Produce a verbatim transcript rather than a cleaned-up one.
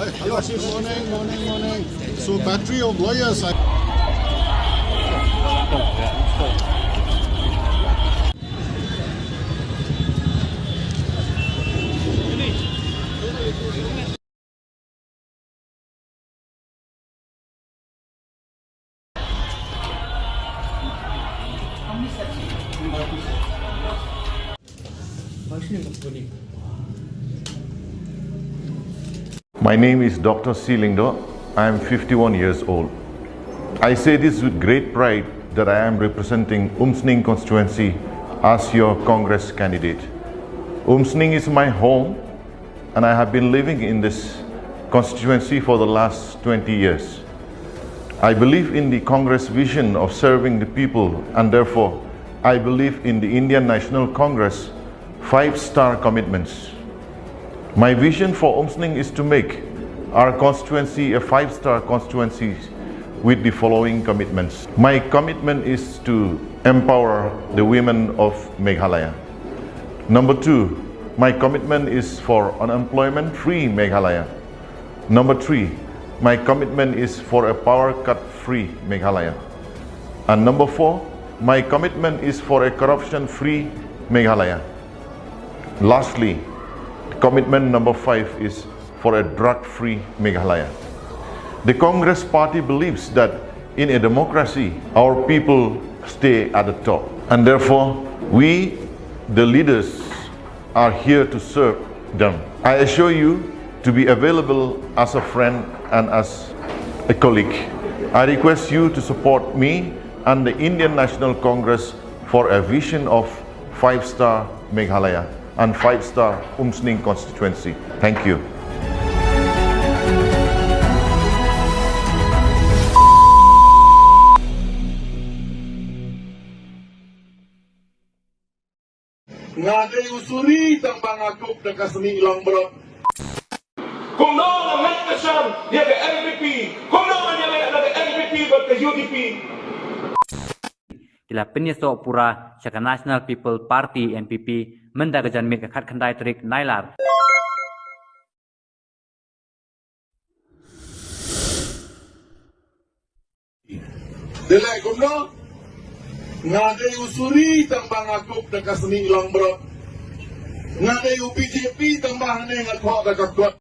Hi, hello. Morning, morning, morning. So battery of lawyers, I My name is Doctor C Lyngdoh. I am fifty-one years old. I say this with great pride that I am representing Umsning constituency as your Congress candidate. Umsning is my home, and I have been living in this constituency for the last twenty years. I believe in the Congress vision of serving the people, and therefore I believe in the Indian National Congress five-star commitments. My vision for Umsning is to make our constituency a five-star constituency with the following commitments. My commitment is to empower the women of Meghalaya. Number two, my commitment is for unemployment-free Meghalaya. Number three, my commitment is for a power cut-free Meghalaya. And number four, my commitment is for a corruption-free Meghalaya. Lastly, commitment number five is for a drug-free Meghalaya. The Congress Party believes that in a democracy, our people stay at the top. And therefore, we, the leaders, are here to serve them. I assure you to be available as a friend and as a colleague. I request you to support me and the Indian National Congress for a vision of five-star Meghalaya and five-star Umsning constituency. Thank you. Nga dei u suri tang ba nga kup da ka snieh langbrot. Kumno nga ngat ka sham ïa ka N P P? Kumno nga ïaleh na ka N P P bad ka U D P? Ki la pynïasoh pura sha ka National People Party, N P P, mynta ka janmiet ka khatkhyndai tarik Nailar. Dei leh kumno? Nga dei u suri tang ba nga kup da ka snieh langbrot. Nga dei u B J P tang ba hangne nga thoh da ka kot.